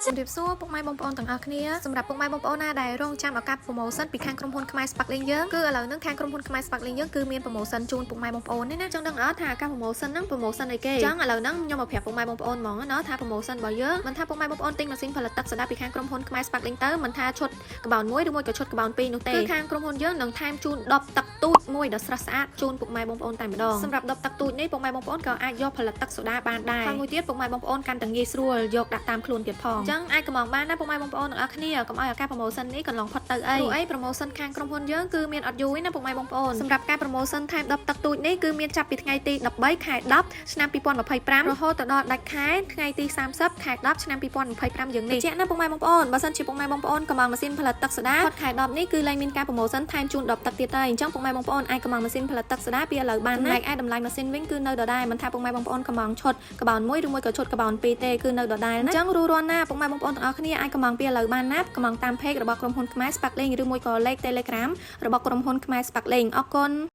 ជំរាបសួរពុកម៉ែបងប្អូនទាំងអស់គ្នាសម្រាប់ពុកម៉ែបងប្អូនណាដែលរងចាំឱកាស promotion ពីខាងក្រុមហ៊ុនខ្មែរ Sparkling យើងគឺឥឡូវហ្នឹងខាងក្រុមហ៊ុនខ្មែរ Sparkling យើងគឺមាន promotion ជូនពុកម៉ែបងប្អូននេះណាចង់ដឹងអត់ថាឱកាស promotion ហ្នឹង promotion អីគេចង់ឥឡូវហ្នឹងខ្ញុំមកប្រាប់ពុកម៉ែបងប្អូនហ្មងណាថា promotion របស់យើងមិនថាពុកម៉ែបងប្អូនទិញម៉ាស៊ីនផលិតទឹកសូដាពីខាងក្រុមហ៊ុនខ្មែរ Sparkling ទៅមិនថាឈុតកបោនមួយឬមួយក៏ឈុតកបោនពីរនោះទេគឺខាងក្រុមហ៊ុនយើងនឹងថែមជូន10ទឹកទូចមួយដ៏ស្រស់ស្អាតជូនពុកម៉ែបងប្អូនតែម្ដងសម្រាប់10ទឹកទូចនេះពុកម៉ែបងប្អូនក៏អាចយកផលិតទឹកសូដាបានដែរហើយមួយទៀតពុកម៉ែបងប្អូនកាន់តែងាយស្រួលយកដាក់តាមខ្លួនទៀតផងអញ្ចឹងអាចកម្ម៉ង់បានណាពុកម៉ែបងប្អូនទាំងអស់គ្នាកុំឲ្យឱកាស promotion នេះកន្លងផុតទៅអីព្រោះអី promotion ខាងក្រុមហ៊ុនយើងគឺមានអត់យូរទេណាពុកម៉ែបងប្អូនសម្រាប់ការ promotion ថែម10ទឹកទូចនេះគឺមានចាប់ពីថ្ងៃទី13ខែ10ឆ្នាំ2025រហូតទៅដល់ដាច់ខែថ្ងៃទី30ខែ10ឆ្នាំ2025យើងនេះជាក់ណាពុកម៉ែបងប្អូនបើសិនជាពុកម៉ែបងប្អូនកម្ម៉ង់ម៉ាស៊ីនផលិតទឹកសូដាផុតខែ10នេះគឺលែងមានការ promotion ថែមជូន10ទឹកទៀតហើយអញ្ចឹងពុកម៉ែបងប្អូនអាចកម្ម៉ង់ម៉ាស៊ីនផលិតទឹកសូដាពីឥឡូវបានណាឯតម្លៃម៉ាស៊ីនវិញគឺនៅដដែលមិនថាពុកម៉ែបងប្អូនកម្ម៉ង់ឈុតកបោនមួយឬមួយក៏ឈុតកបោនពីរទេគឺនៅដដែលណាអញ្ចឹងរួសរាន់ណាពុកម៉ែបងប្អូនទាំងអស់គ្នាអាចកម្ម៉ង់ពីឥឡូវបានណាកម្ម៉ង់តាម page របស់ក្រុមហ៊ុនខ្មែរ Sparkling ឬមួយក៏លេខ Telegram របស់ក្រុមហ៊ុនខ្មែរ Sparkling អរគុណ។